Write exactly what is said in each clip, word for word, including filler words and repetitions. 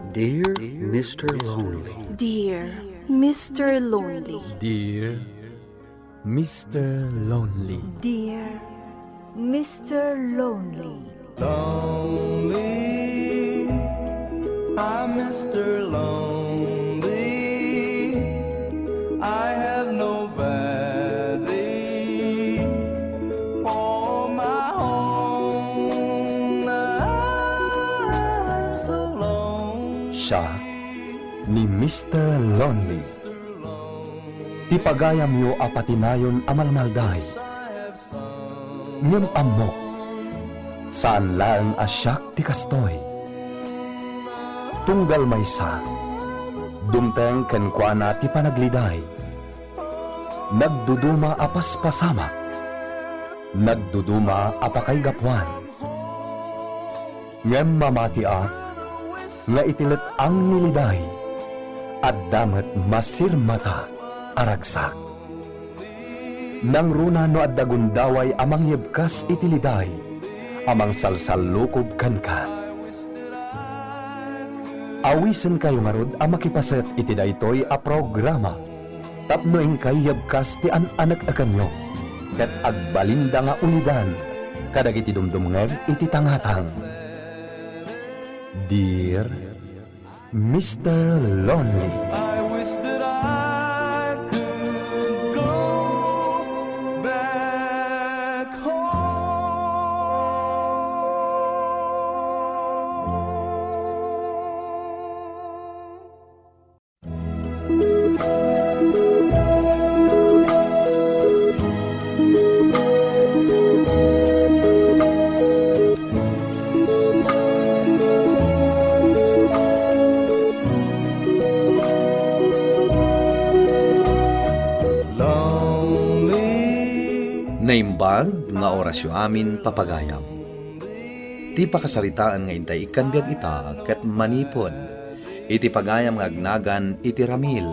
Dear Mister Lonely. Dear Mister Lonely. Dear Mister Lonely. Dear Mister Lonely. Lonely, I'm Mister Lonely. I have nobody for my own. I'm so lonely. Siak ni Mister Lonely. Ti pagayamyo a patinayon a malmalday. Ngem ammok, saan laeng a siak ti kastoy. Tunggal maysa, dumteng kenkuana ti panagliday. Nagduduma a paspasamak, nagduduma a pakaigapuan. Ngem mamatiak nga iti let-ang ni liday, adda met masirmata a ragsak. Nangruna no adda gundaway a mangyebkas iti liday a mangsalsallukob kenka. Awisenkayo ngarud a makipaset iti daytoy a programa tapno inkay yebkas ti an-anek-ekenyo ket agbalinda nga ulidan kadagiti dumdumngeg iti tangatang. Dear Mister Lonely. I wish that I could go back home. Naimbag nga orasyo amin, papagayam. Ti pakasaritaan nga intay ikkan biag ita ket manipud iti pagayam nga agnagan iti Ramil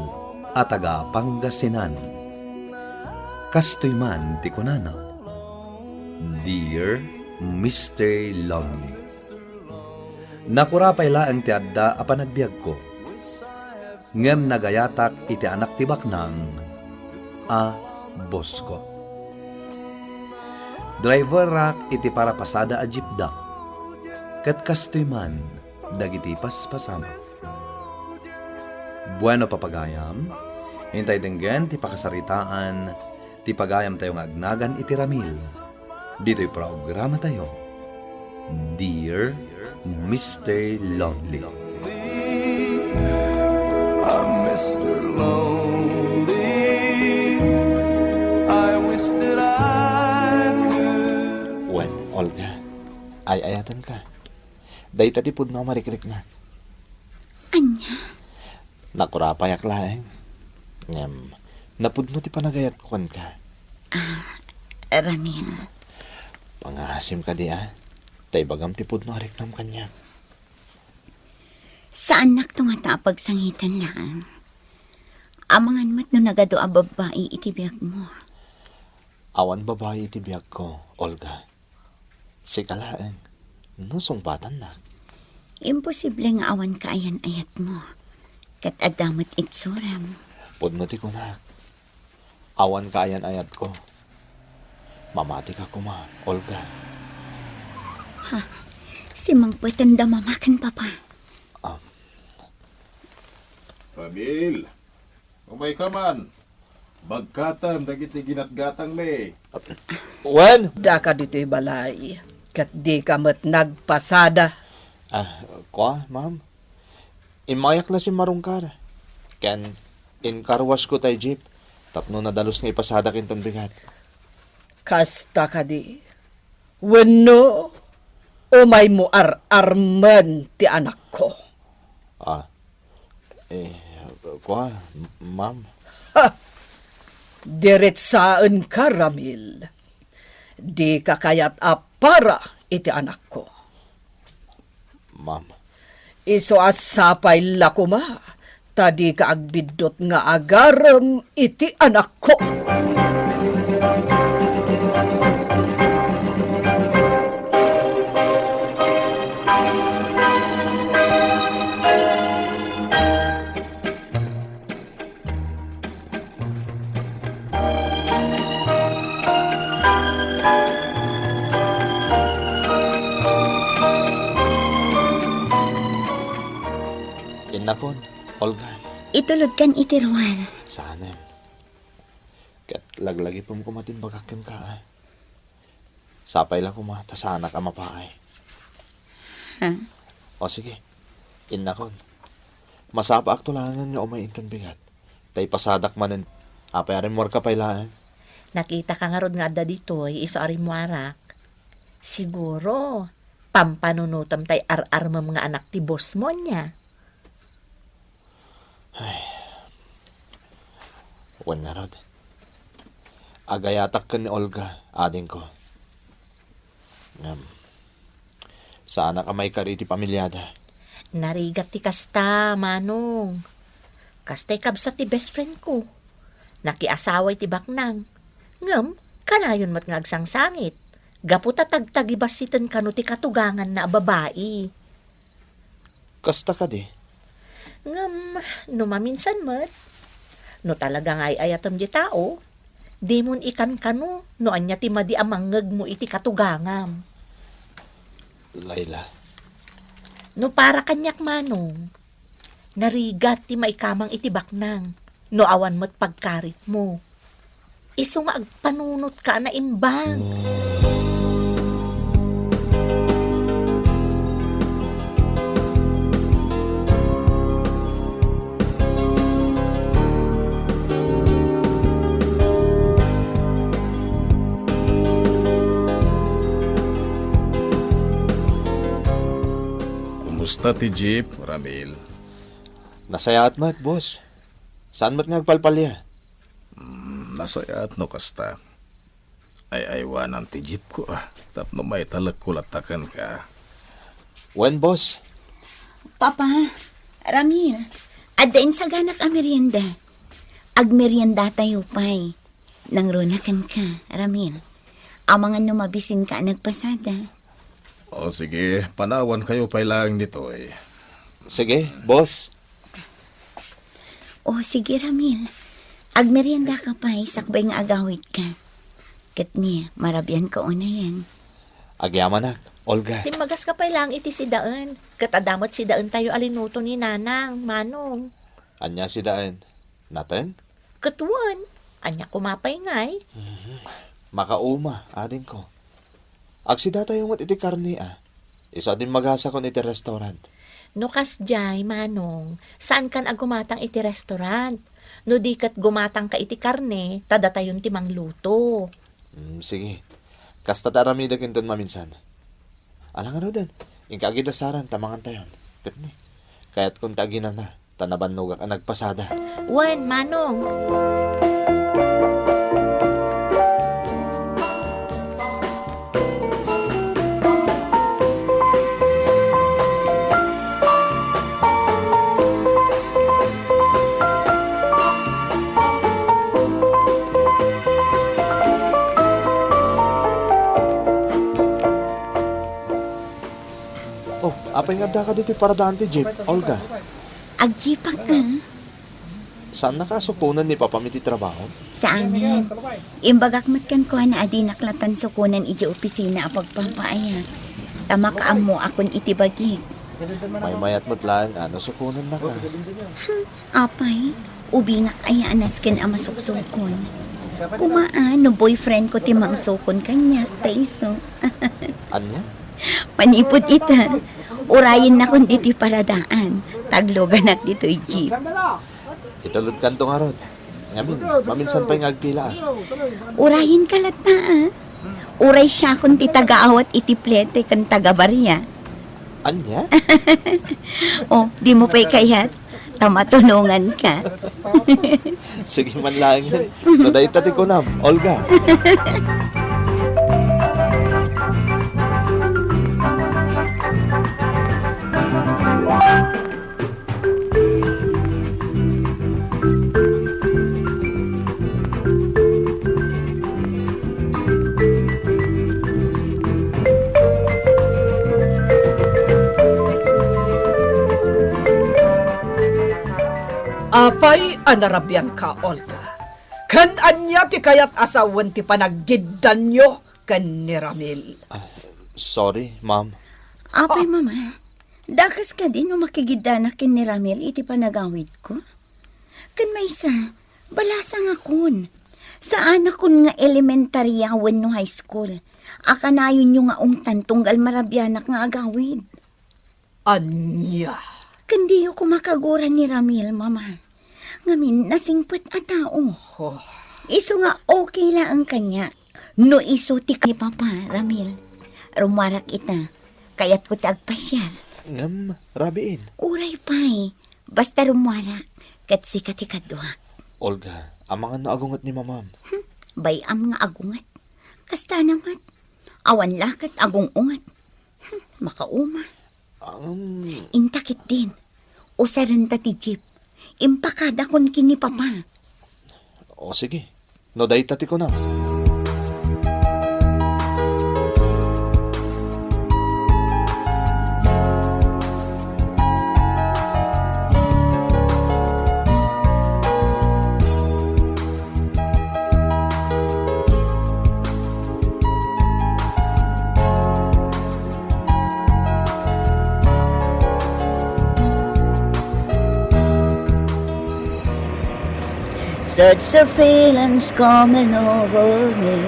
a taga Pangasinan. Kastoy man ti kunana, "Dear Mister Lonely, nakura pay laeng ti adda a panagbiagko, ngem nagayatak iti anak ti baknang a bosko. Driverak iti parapasada a jeepda, ket kastoy man dagiti paspasamak." Bueno, papagayam, intay denggen ti pakasaritaan ti pagayamtayo nga agnagan iti Ramil ditoy programatayo, Dear Mister Lonely. I'm Mister Lonely. I wish that I could. Wen, Olga, ay-ayatenka. Dayta ti pudno a marikriknak. Ania? Nakurapayak laeng. Ngem, napudno ti panagayatko kenka. Ah, Ramil. Pangaasim kadi a, ta ibagam ti pudno a riknam kaniak. Saannakto ngata a pagsangiten laeng. Amangan met no nagadu a babbai iti biagmo. Awan babai iti biagko, Olga. Sika laeng, no sungbatannak. Imposible nga awan kaayan-ayatmo, ket adda met itsurem. Pudno ti kunak. Awan kaayan-ayatko. Mamatika koma, Olga. Ha? Simmangpetenda mamaken, Papa. Ah. Ramil, umayka man. Bagkatem dagiti ginatgatangmi. Wen? Daka ditoy balay, ket dika met nagpasada. Ah, kua, ma'am. Immayak la simmarungkar. Ken inkarwasko tay jeep tapno nadalus nga ipasadak inton bigat. Kasta kadi? Wenno umaymo ar-armen ti anakko? Ah, eh, kua, ma'am. Ha! Diretsaenka, Ramil. Dika kayat a para iti anakko. Ma'am. Isu a sapay la koma, ta dika agbiddut nga agarem iti anakko. Nakon, Olga. Itulodkan iti ruar. Saanen. Ket laglagipem koma ti imbagak kenka, a. Sapay la koma, ta saanak a mapaay. Ha? O sige, innakon. Masapaakto laengen nga umay inton bigat. Ta ipasadak manen, apay a rimmuarka pay laeng? Nakitaka ngarud nga adda ditoy, isu a rimmuarak. Siguro, pampanunotem tay ar-armem nga anak ti boss mo, ania? Ay. Wen ngarud. Agayatak ken ni Olga, adingko. Ngem, saanak a maikari iti pamiliada. Narigat ti kasta, Manong. Kastay kabsat ti best friend ko. Nakiasawa iti baknang. Ngem, kanayon met nga agsangsangit. Gapu ta tagtagibassiten kano ti katuganganna a babai. Kasta kadi? Ngem, no maminsan met, no talaga nga ay-ayatem di tao, dimon ikankano no ania ti madi a mangngegmo iti katugangam. Laila. No para kaniak, Manong, narigat ti maikamang iti baknang. No awan met pagkaritmo, isu nga agpanunotka a naimbag. Kumusta ti jeep, Ramil? Nasayaat met, boss. Saan met nga agpalpalia? Hmm, nasayaat no kasta. Ay-aywanam ti jeep ko, a, tapno maitalekko latta kenka. Wen, boss. Papa, Ramil, adda insaganak a merienda. Agmeriendatayo pay. Nangruna kenka, Ramil. Amangan no mabisinka a nagpasada. O sige, panawankayo pay laeng ditoy. Sige, boss. O sige, Ramil. Agmeriendaka pay sakbay nga agawidka. Ket ni, marabianka unayen. Agyamanak, Olga. Timmagaska pay laeng iti sidaen. Ket adda met sidaentayo a linuto ni Nanang, Manong. Ania sidaen? Naten? Ket wen, ania koma pay ngay? Mhm. Makauma, adingko. Agsidatayo met iti karne, a. Isu a dimmagasakon iti restaurant. No kasdiay, Manong, saankan a gumatang iti restaurant. No di ket gumatangka iti karne, ta datayon ti mangluto. Mm, sige. Kasta ti aramidek inton maminsan. Ala ngaruden, inka agidasaran ta mangantayon. Ket ni, kayatko ti aginana. Ta nabannogak a nagpasada. Wen, Manong. Oh, apay nga addaka ditoy paradaan ti jeep, Olga? Agjeepak, a. Saannaka a sukonen ni Papam iti trabaho? Saanen. Imbagak met kenkuana a dinak latan sukonen idiay opisina a pagpapaayak. Ta makaammoakon iti bagik. Maymayat met laeng a no sukonennaka. Hmm, apay, ubingak aya a nasken a masuksukon. Koma a, no boyfriend ko ti mangsukon kaniak, ta isu. Ania? Manipud ita, urayennakon ditoy paradaan, ta agluganak ditoy jeep. Itulodkanto ngarud. Ngamin, maminsan pay nga agpila, a. Urayenka latta, a. Uray siakon ti tagaawat iti plete ken tagabaria. Ania? O, dimo pay kayat? Ta matulonganka. Sige man laengen. No dayta ti kunam, Olga. Apay a narabianka, Olga? Ken ania ti kayat a sawen ti panaggiddanyo ken ni Ramil? Ah, sorry, ma'am. Apay, Ah. Mama? Dakas kadi no makigiddanak ken ni Ramil iti panagawidko? Ken maysa, balasangakon. Saanakon nga elementaria wenno high school a kanayonyo nga ungtan tunggal marabianak nga agawid. Ania? Ken diyo koma kaguran ni Ramil, Mama. Ngamin, nasingpet a tao. Oh. Isu nga okay laeng kaniak. No isu ti ni Papa, Ramil. Rummuarak ita. Kayatko ti agpasiar. Ngem, rabiin. Uray pay. Basta rummuarak. Ket sika ti kaduak. Olga, amangan no agunget ni Mamam. Hmm, bay-am nga agunget. Kasta na met. Awan la ket agung-unget. Hmm, makauma. Um. Inta ketdin. Usarenta ti jeep. Impakadakon ken ni Papa. O, sige. No dayta ti kunam. Such a feeling's coming over me.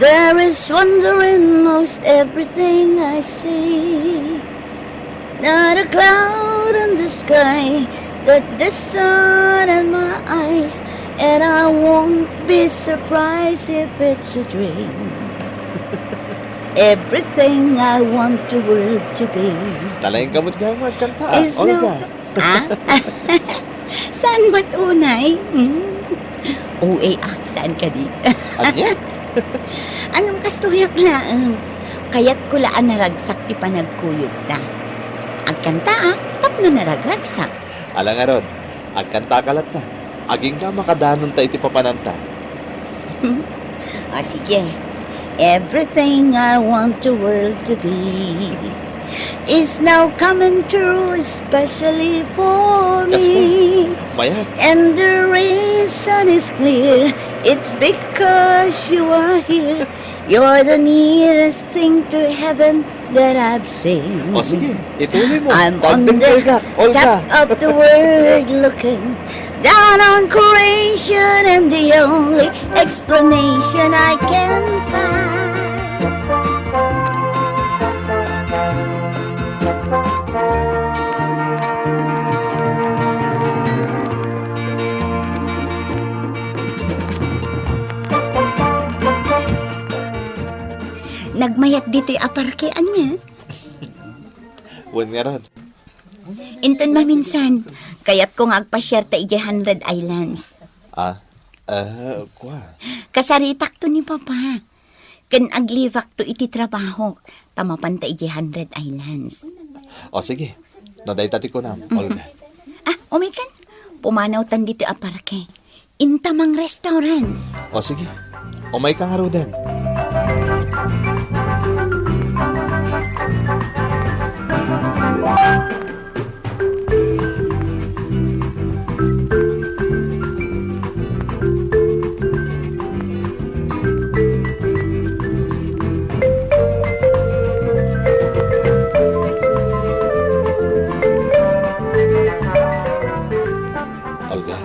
There is wonder in most everything I see. Not a cloud in the sky, got the sun in my eyes, and I won't be surprised if it's a dream. Everything I want the world to be. Talaing kamot nga mo agkanta, ah, is Olga. No, ah? Saan met unay? Hmm? O A ak, saan kadi? Ania? Ngem kastoyak laeng. Kayatko la a naragsak ti panagkuyogda. Agkantaak tapno naragragsak. Ala ngarud, agkantaka latta. Agingga makadanonta iti papananta. O, sige. Everything I want the world to be is now coming true, especially for me. Kasta. Mayat. And the reason is clear. It's because you are here. You're the nearest thing to heaven that I've seen. O, sige. Ituloy mo. I'm on the top of the world looking down on creation, and the only explanation I can find. Nagmayat ditoy a parke, ania? Wen ngarud. Inton maminsan, kayatko nga agpasiarta idiay Hundred Islands. Ah, ah, kua. Kasaritakto ni Papa. Ken aglibakto iti trabahok, ta mapanta idiay Hundred Islands. O, sige. No dayta ti kunam, Olga. Ah, umaykan. Pumanawtan ditoy a parke. Intamang restaurant. O, sige. Umayka ngaruden. Olga,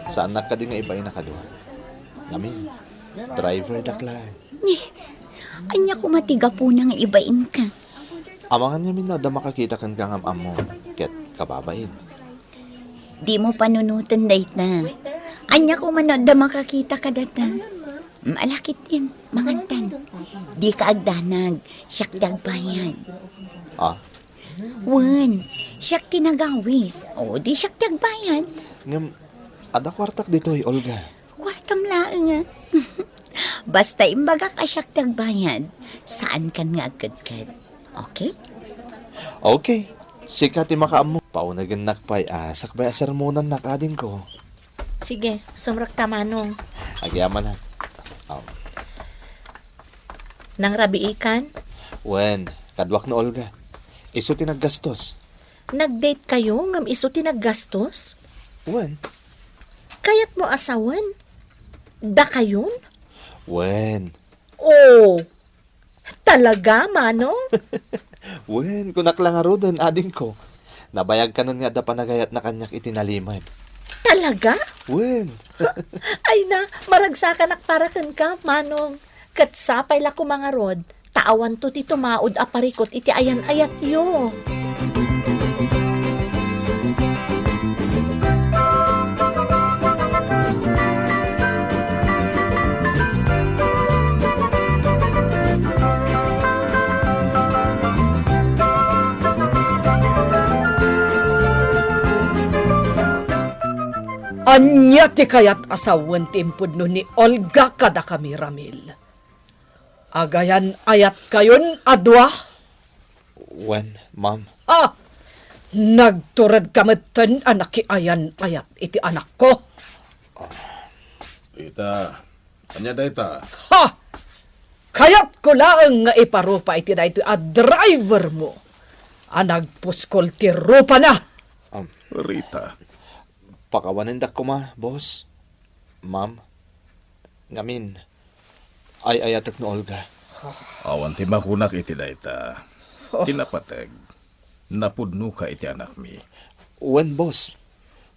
saannak kadi nga ibain a kadua? Ngamin, driver dak laeng. Ni, ania koma ti gapuna nga ibainka? Amangan ngamin no adda makakita kenka nga am-ammo ket kababain. Dimo panunoten dayta. Ania koma no adda makakita kadata? Ala ketdin, mangantan. Dika agdanag, siak ti agbayad. Ah? Wen, siak ti nagawis. O, di siak ti agbayad. Ngem, adda kuartak ditoy, Olga. Kuartam laeng, a. Basta imbagak a siak ti agbayad, saankan nga agkedked. Okay? Okay. Sika ti makaammo. Paunagennak pay a sakbay a sermonannak, adingko. Sige, sumrekta, Manong. Agyamanak. Aw. Nangrabiikan? Wen, kaduak ni Olga. Isu ti naggastos. Nag-date kayo ngem isu ti naggastos? Wen. Kayatmo a sawen? Dakayon? Wen. Oh, talaga, Manong? Wen, kunak la ngaruden, adingko. Nabayagkanon nga adda panagayatna kaniak iti nalimed. Talaga? Wen. Ay na, maragsakanak para kenka, Manong. Ket sapay la koma ngarud, ta awanto ti tumaud a parikut iti ayan-ayatyo. Ania ti kayat a sawen ti impudno ni Olga kadakami, Ramil? Agayan-ayatkayon a dua? Wen, ma'am. Ha! Nagturedka metten a nakiayan-ayat iti anakko. Rita, ania dayta? Ha! Kayatko laeng nga iparupa iti daytoy a driver mo a nagpuskol ti rupana. Um, Rita. Pakawanendak koma, boss. Ma'am. Ngamin, ay-ayatek no Olga. Awan ti makunak iti dayta. Oh. Ti napateg, napudnoka iti anakmi. Wen, boss.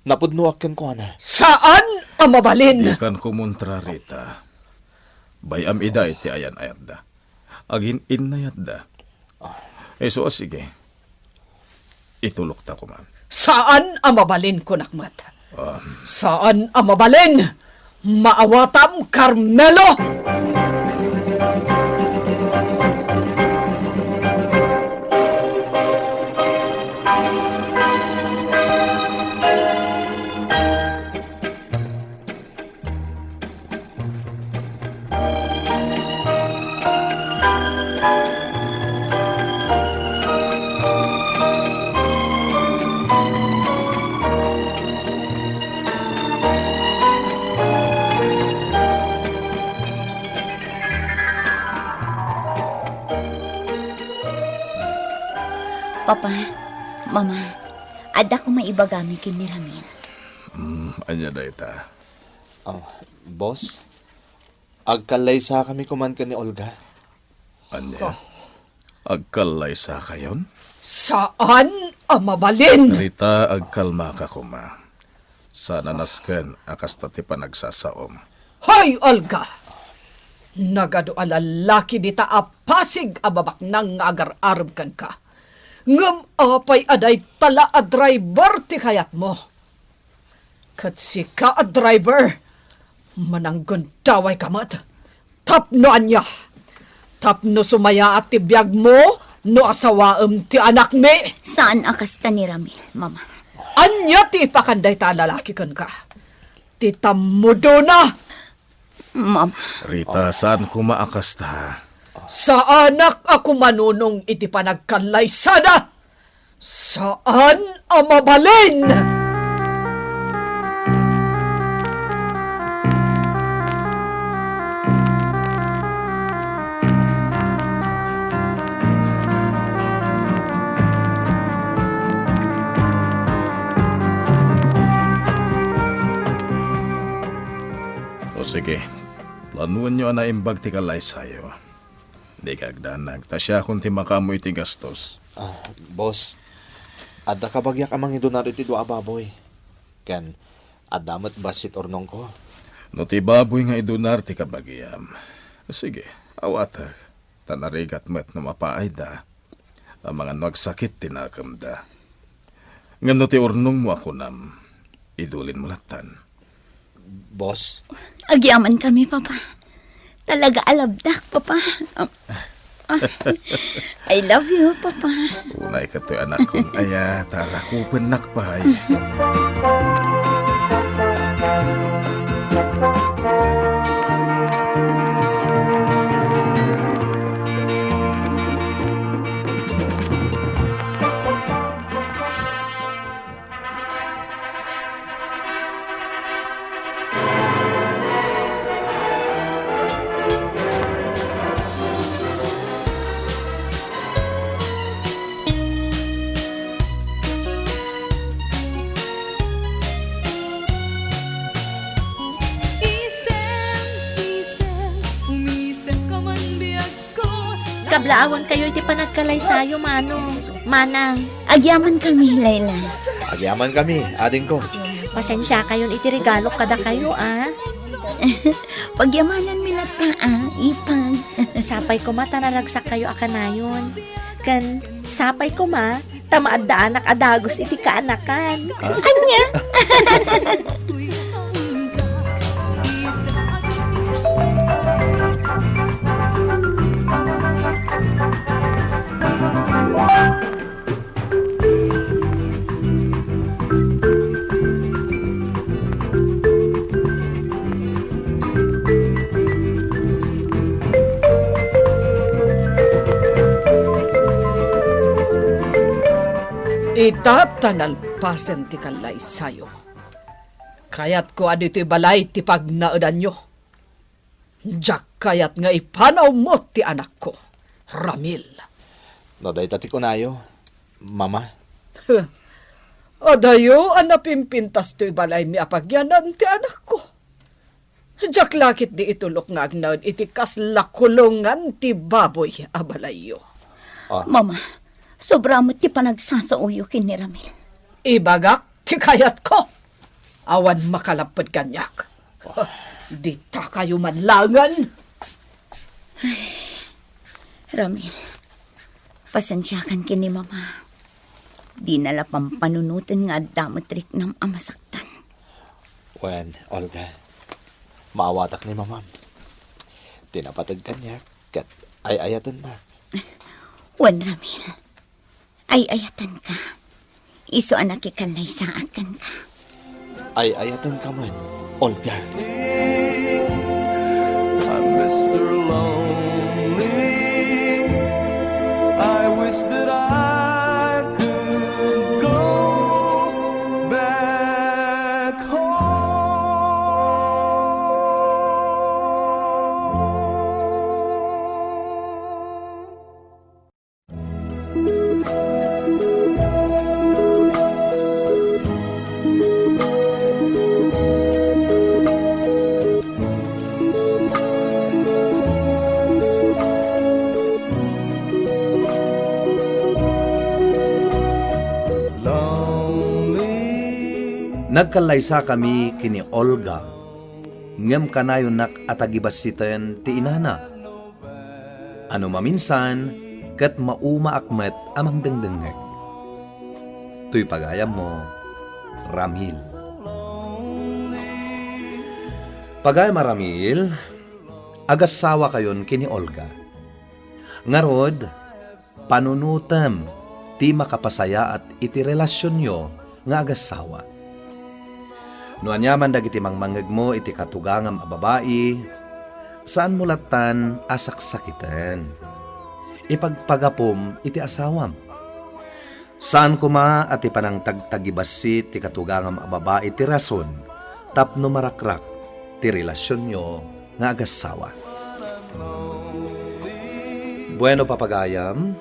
Napudnoak kenkuana. Saan a mabalin! Dikan kumontra, Rita. Bay-am ida iti ayan-ayatda. Agin-innayatda. Isu a sige. Itulokta koma. Saan a mabalin, kunak met. Ah. Saan a mabalin! Maawatam, Carmelo! Papa, Mama, adda koma ibagami ken ni Ramil. Hmm, ania dayta? Oh, boss, agkallaysakami koman ken ni Olga. Ania? Oh. Agkallaysakayon? Saan a mabalin! Rita, agkalmaka koma. Saan a nasken a kasta ti panagsasaom. Hoy, Olga! Nagadu a lallaki dita a pasig a babaknang nga agar-arem kenka. Ngem apay a dayta la a driver ti kayatmo? Ket sika a driver, mananggundawayka met. Tapno ania? Tapno sumayaat ti biagmo no asawaem ti anakmi? Saan a kasta ni Ramil, Mama. Ania ti ipakan dayta a lalaki kenka? Ti tammudona! Mama. Rita, saan koma a kasta. Saanak a kumanunong iti panagkallaysada. Saan a mabalin! O sige, planoenyo a naimbag ti kallaysayo. Dika agdanag, ta siakon ti makaammo iti gastos. Ah, boss, adda kabagiak a mangidunar iti dua a baboy. Ken adda met bassit urnongko. No ti baboy nga idunar ti kabagiam, sige, awatek, ta narigat met no mapaayda. Amangan no agsakit ti nakemda. Ngem no ti urnongmo a kunam, idulinmo lattan. Boss? Agyaman kami, Papa. Talaga a love-nak, Papa. Ah, I love you, Papa. Unay katoy, anakkon aya, ta rakupennak pay. Tablaawankayo iti panagkalaysayo, Manong, Manang. Agyamankami, Layla. Agyamankami, adingko. Pasensiakayon iti regalok kadakayo, a. Pagyamananmi latta, a, ipag. Sapay koma ta naragsakkayo a kanayon. Ken sapay koma ta maaddaanak a dagus iti kaanakan. Ania? Ita ta nalpasen ti kallaysayo. Kayatko a ditoy balay ti pagnaedanyo. Diak kayat nga ipanawmo ti anakko, Ramil. No dayta ti kunayo, Mama. Adayo a napimpintas toy balaymi a pagyanan ti anakko. Diak la ketdi itulok nga agnaed iti kasla kulongan ti baboy a balayyo. Ah. Mama, sobra met ti panagsasaoyo ken ni Ramil. Ibagak ti kayatko. Awan makalapped kaniak. Ditakayo man laengen. Ramil, pasensiakan ken ni Mama. Dina la pampanunoten nga adda met riknam a masaktan. Wen, Olga, maawatak ni Mamam. Ti napateg kaniak ket ay-ayatennak. Wen, Ramil, ay-ayatenka. Isu a nakikallaysaak kenka. Ay-ayatenka met, Olga. I'm Mister Lonely. I wish that I could go back home. Nagkallaysakami ken ni Olga, ngem kanayonnak a tagibassiten ti inana. A no maminsan, ket maumaak met a mangdengdengngeg. Toy pagayammo, Ramil. Pagayam a Ramil, agassawakayon ken ni Olga. Ngarud, panunotem ti makapasayaat iti relasionyo nga agassawa. No aniaman dagiti mangmangngegmo iti katugangam a babai, saanmo lattan a saksakiten. Ipagpagapom iti asawam. Saan koma a ti panangtagtagibassit ti katugangam a babai ti rason tapno marakrak ti relasionyo nga agassawa. Bueno, papagayam,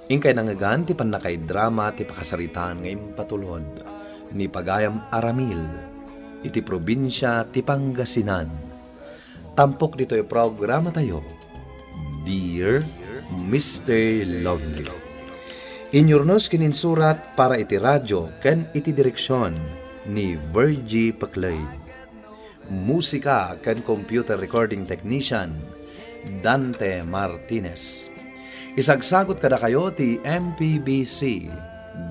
inkay nangngegan ti pannakaidrama ti pakasaritaan nga impatulod ni pagayam a Ramil iti probinsia ti Pangasinan. Tampok ditoy programatayo, Dear Mister Lonely. Inyurnos ken insurat para iti radio ken iti direksion ni Virgie Paclay. Musika ken computer recording technician, Dante Martinez. Isagsagut kadakayo ti M P B C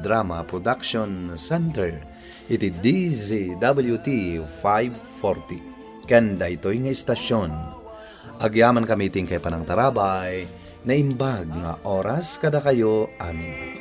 Drama Production Center iti D Z W T five forty ken daytoy nga istasion. Agyamankami ti inkay panangtarabay, naimbag nga oras kadakayo amin.